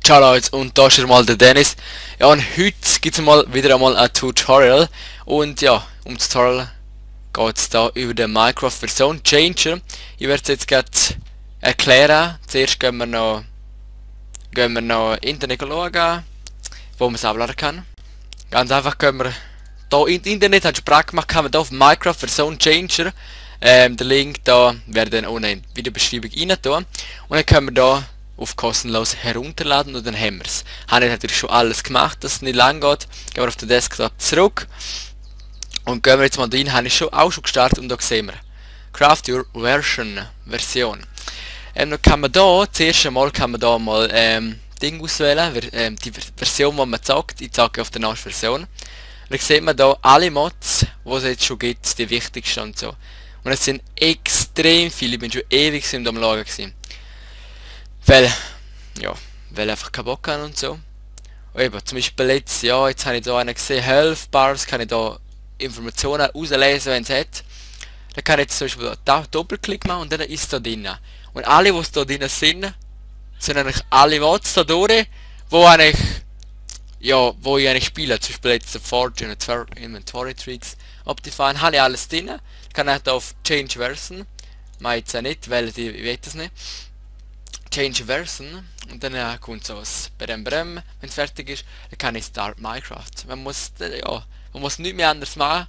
Ciao Leute, und da ist wieder mal der Dennis. Ja, und heute gibt es mal wieder einmal ein Tutorial. Und ja, um das Tutorial geht es da über den Minecraft Version Changer. Ich werde es jetzt gerade erklären. Zuerst gehen wir noch Internet schauen, wo man es abladen kann. Ganz einfach gehen wir da in Internet, hat Sprache gemacht, kann man da auf Minecraft Version Changer. Den Link da werde ich dann unten in die Videobeschreibung rein tun. Und dann können wir da auf kostenlos herunterladen und dann haben wir es. Habe ich natürlich schon alles gemacht, dass es nicht lang geht. Gehen wir auf den Desktop zurück und gehen wir jetzt mal rein. Habe ich auch schon gestartet und da sehen wir Craft Your Version. Dann kann man da, zuerst einmal kann man da mal Ding auswählen, die Version, die man sagt. Ich sage auf der neuen Version. Dann sieht man da alle Mods, die es jetzt schon gibt, die wichtigsten und so. Und es sind extrem viele, ich bin schon ewig im Schauen gewesen. Weil einfach keinen Bock haben und so. Und eben, zum Beispiel jetzt habe ich da einen gesehen, Health Bars, kann ich da Informationen auslesen, wenn es hat. Dann kann ich jetzt zum Beispiel da Doppelklick machen und dann ist es da drin. Und alle, die da drin sind eigentlich alle Mods da durch, wo ich eigentlich spiele. Zum Beispiel jetzt der Forge Inventory Tricks, Optifine, habe ich alles drin. Kann ich da auf Change Version, mache ich jetzt auch nicht, weil ich will das nicht. Change Version und dann kommt so was wenn es fertig ist, dann kann ich Start Minecraft. Man muss nichts mehr anders machen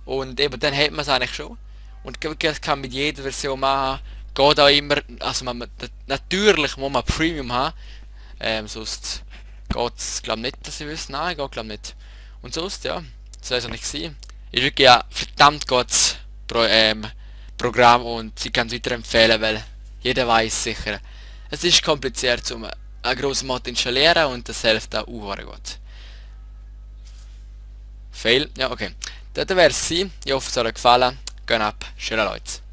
und eben dann hat man es eigentlich schon und das kann mit jeder Version machen. Geht auch immer, also natürlich muss man Premium haben, sonst geht es glaube nicht, dass ich wüsste, nein, geht glaube nicht. Und sonst so ist es nicht gewesen. Ist wirklich ein verdammt gutes Programm und ich kann es weiterempfehlen, weil jeder weiß sicher, es ist kompliziert, um einen grossen Mod zu installieren und das hilft auch gut. Fail? Ja, okay. Das wäre es gewesen. Ich hoffe, es hat euch gefallen. Geht ab. Schöne Leute.